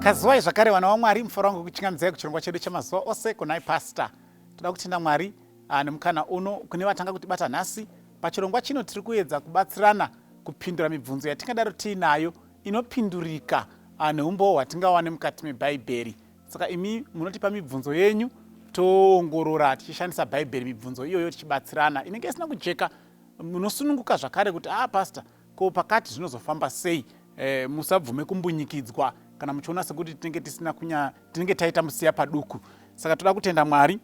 Kazuwai zvakare vana vaMwari, mufaro wangu kuchingamidzai kuchirongwa chedu chemazuva ose kunai Pastor. Toda kutenda Mwari nemukana uno kune vatanga kutibata nhasi. Pachirongwa chino tiri kuedza kubatsirana kupindura mibvunzo yatingadaro tiinayo inopindurika neumbowo hwatingawane mukati meBhaibheri. Saka imi munotipa mibvunzo yenyu toongorora tichishandisa Bhaibheri mibvunzo iyoyo tichibatsirana. Inenge isina kujeka munosununguka zvakare kuti pastor, ko pakati zvinozofamba sei? Musabvume kumbunyikidzwa kana muchiona sekuti tinenge tisina kunya tinenge taita musiya paduku. Saka toda kutenda Mwari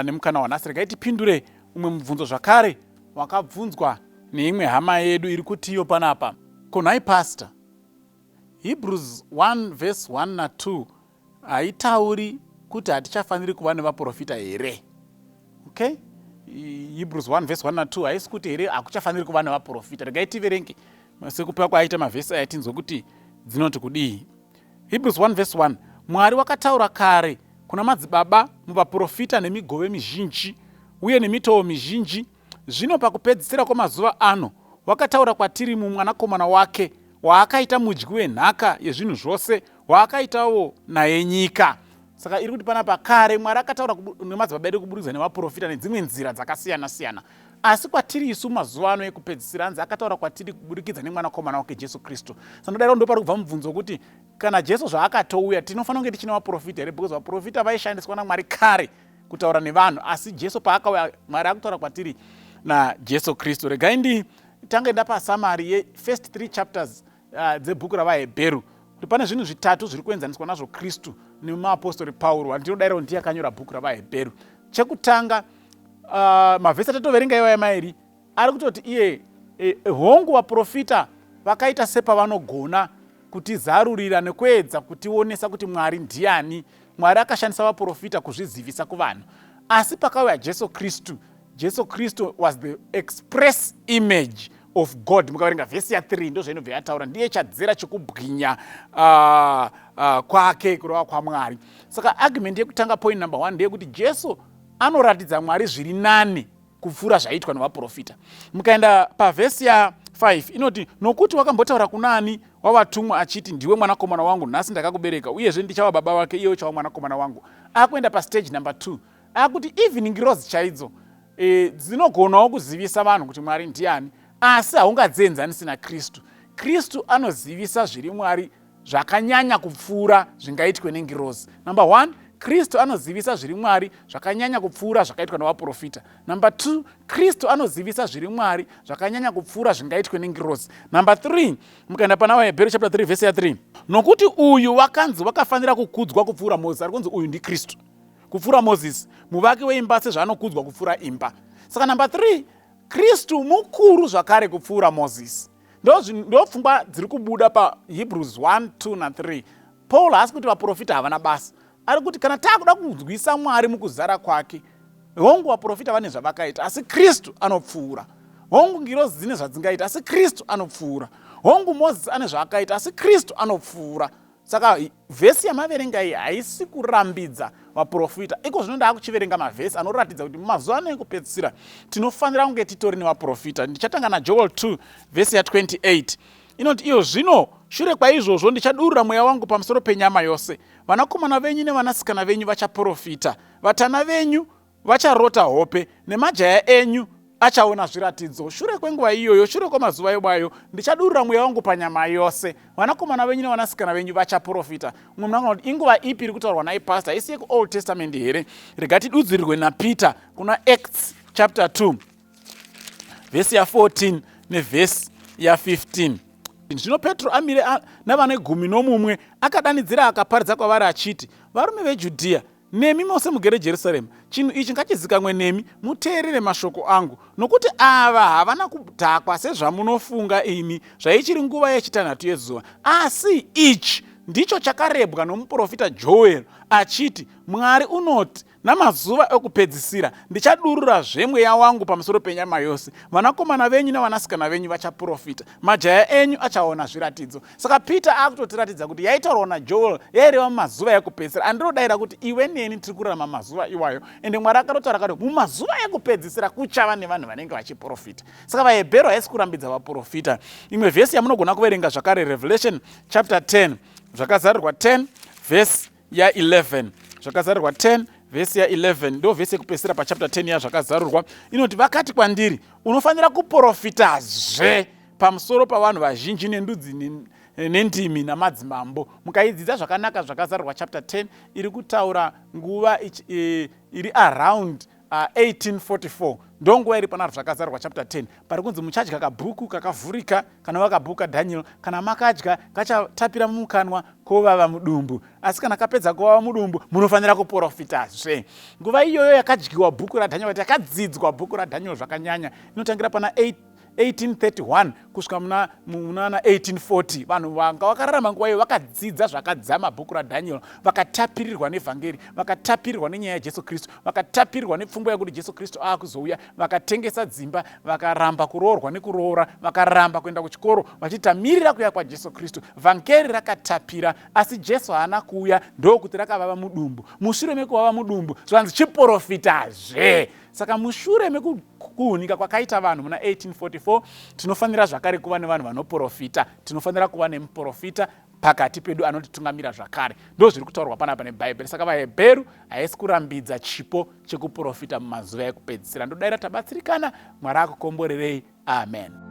nemukana wanhasi. Regai tipindure umwe mubvunzo zvakare wakabvunzwa neimwe hama yedu iri kutiyo panapa. Ko nhai pastor, Hebrews 1 verse 1 na 2 haitauri kuti hatichafaniri kuva nevaprofita here? Okay? Hebrews 1 verse 1 na 2 haisi kuti here hakuchafaniri kuva nevaprofita. Regai tiverenge sekupiwa kwaaita mavhesi aya tinzwe kuti dzinoti kudii. Hebrews 1 verse 1, Mwari wakataura kare kuna madzibaba muvaprofita nemigove mizhinji uye nemitoo mizhinji. Zvino pakupedzisira kwamazuva ano wakataura kwatiri mumwanakomana wake, waakaita mudyi wenhaka yezvinhu zvose, waakaitawo naye nyika. Saka iri kuti panapa kare Mwari akataura nemadzibaba edu kuburikidza nevaprofita nedzimwe nzira dzakasiyana-siyana. Asi kwatiri isu mazuva ano ekupedzisira anzi akataura kwatiri kuburikidza nemwanakomana wake Jesu Kristu. Saka ndodaro ndopari kubva mubvunzo wekuti kana Jesu zvaakatouya tinofanira kunge tichine vaprofita here? Because vaprofita vaishandiswa naMwari kare kutaura nevanhu, asi Jesu paakauya Mwari akutaura kwatiri naJesu Kristu. Regai nditange ndapa summary yefirst 3 chapters dzebhuku ravaHebheru, kuti pane zvinhu zvitatu zviri kuenzaniswa nazvo Kristu nemuapostori Pauro, wandinodairawo ndiye akanyora bhuku ravaHebheru. Chekutanga, mavhesi atatoverenga iwaya mairi ari kutoti iye hongu vaprofita vakaita sepavanogona kutizarurira nekuedza kutionesa kuti Mwari ndiani. Mwari akashandisa vaprofita kuzvizivisa kuvanhu, asi pakauya Jesu Kristu, Jesu Kristu was the express image of God. Mukaverenga vhesi ya3 ndo zvainobva yataura, ndiye chadzera chekubwinya kwake, kureva kwaMwari. Saka argument yekutanga, point number 1, ndeyekuti Jesu anoratidza Mwari zviri nani kupfuura zvaiitwa nevaprofita. Mukaenda pavhesi ya5 inoti, nokuti wakambotaura kunani wavatumwa achiti, ndiwe mwanakomana wangu, nhasi ndakakubereka, uyezve ndichava baba vake, iye uchava mwanakomana wangu. Akuenda pastage number 2, akuti even ngirozi chaidzo dzinogonawo kuzivisa vanhu kuti Mwari ndiani, asi haungadzienzanisi naKristu. Kristu anozivisa zviri Mwari zvakanyanya kupfuura zvingaitwe nengirozi. Number 1, Kristu anozivisa zviri Mwari zvakanyanya kupfuura zvakaitwa nevaprofita. Number 2, Kristu anozivisa zviri Mwari zvakanyanya kupfuura zvingaitwe nengirozi. Number 3, mukaenda pana vaHebheru chapter 3 verse ya3, nokuti uyu wakanzi wakafanira kukudzwa kupfuura Mozisi. Ari kunzi uyu ndiKristu kupfuura Mozisi, muvaki weimba sezvaanokudzwa kupfuura imba. Saka number 3, Kristu mukuru zvakare kupfuura Mozisi. Ndo pfungwa dziri kubuda paHebrews 1, 2 na3. Paul haasi kuti vaprofita havana basa. Ari kuti kana taakuda kunzwisa Mwari mukuzara kwake, hongu vaprofita vane zvavakaita, asi Kristu anopfuura. Hongu ngirozi dzine zvadzingaita, asi Kristu anopfuura. Hongu Mozisi ane zvaakaita, asi Kristu anopfuura. Saka vhesi yamaverenga iyi haisi kurambidza vaprofita. Iko zvino ndaakuchiverenga mavhesi anoratidza kuti mumazuva ano ekupedzisira tinofanira kunge titori nevaprofita. Ndichatanga naJoel 2 vhesi ya28 inoti, iyo zvino shure kwaizvozvo ndichadurura mweya wangu pamusoro penyama yose, vanakomana venyu nevanasikana venyu vachaprofita, vatana venyu vacharota hope, nemajaya enyu achaona zviratidzo. Shure kwenguva iyoyo, shure kwamazuva iwayo, ndichadurura mweya wangu panyama yose, vanakomana venyu nevanasikana venyu vachaprofita. Umwe munhu angati inguva ipi iri kutaurwa naye pastor? Haisi yekuOld Testament here? Rega tidudzirirwe naPeter kuna Acts chapter 2 vhesi ya14 nevhesi ya15. Zvino Petro amire navane 11 akadanidzira akaparidza kwavari achiti, varume veJudhea nemi mose mugere Jerusarema, chinhu ichi ngachizikamwe nemi, muteerere mashoko angu. Nokuti ava havana kudhakwa sezvamunofunga imi, zvaichiri nguva yechitanhatu yezuva. Asi ichi ndicho chakarebwa nomuprofita Joel achiti, Mwari unoti, namazuva ekupedzisira ndichadururazve mweya wangu pamusoro penyama yose, vanakomana venyu nevanasikana venyu vachaprofita, majaya enyu achaona zviratidzo. Saka Peter akutotiratidza kuti yaitaurwa naJoel yaireva mumazuva ekupedzisira. Andinodayira kuti iwe neni tiri kurarama mazuva iwayo, ende Mwari akatotaura kati mumazuva ekupedzisira kuchava nevanhu vanenge vachiprofita. Saka vaHebheru haisi kurambidza vaprofita. Imwe vhesi yamunogona kuverenga zvakare, Revelation chapter 10, zvakazarurwa 10 vhesi ya11. Zvakazarurwa 10 vhesi ya11 ndo vhesi yekupedzisira pachapter 10 yaZvakazarurwa. Inoti, vakati kwandiri, unofanira kuprofitazve pamusoro pavanhu vazhinji nendudzi nendimi namadzimambo. Mukaidzidza zvakanaka Zvakazarurwa chapter 10, iri kutaura nguva iri around 1844. Ndonguva iri pana Zvakazarurwa chapter 10 pari kunzi muchadya kabhuku kakavhurika, kanova kabhuku kaDaniel. Kana makadya, kachatapira mumukanwa, kovava mudumbu, asi kana kapedza kuvava mudumbu, munofanira kuprofitazve. Nguva iyoyo yakadyiwa bhuku raDaniel, kuti yakadzidzwa bhuku raDaniel zvakanyanya, inotangira pana 1831 kusvika munana 1840. Vanhu vanga vakararama nguva iyo vakadzidza zvakadzama bhuku raDaniel, vakatapirirwa nevhangeri, vakatapirirwa nenyaya yaJesu Kristu, vakatapirirwa nepfungwa yekuti Jesu Kristu aakuzouya. Vakatengesa dzimba, vakaramba kuroorwa nekuroora, vakaramba kuenda kuchikoro, vachitamirira kuuya kwaJesu Kristu. Vhangeri rakatapira, asi Jesu haana kuuya, ndokuti rakavava mudumbu. Mushure mekuvava mudumbu, zvanzi chiprofitazve. Saka mushure mekuhunika kwakaita vanhu muna 1844, tinofanira zvakare kuva nevanhu vanoprofita. Tinofanira kuva nemuprofita pakati pedu anotitungamira zvakare. Ndo zviri kutaurwa panapa neBhaibheri. Saka vaHebheru haisi kurambidza chipo chekuprofita mumazuva ekupedzisira. Ndodaira tabatsirikana. Mwari akukomborerei. Amen.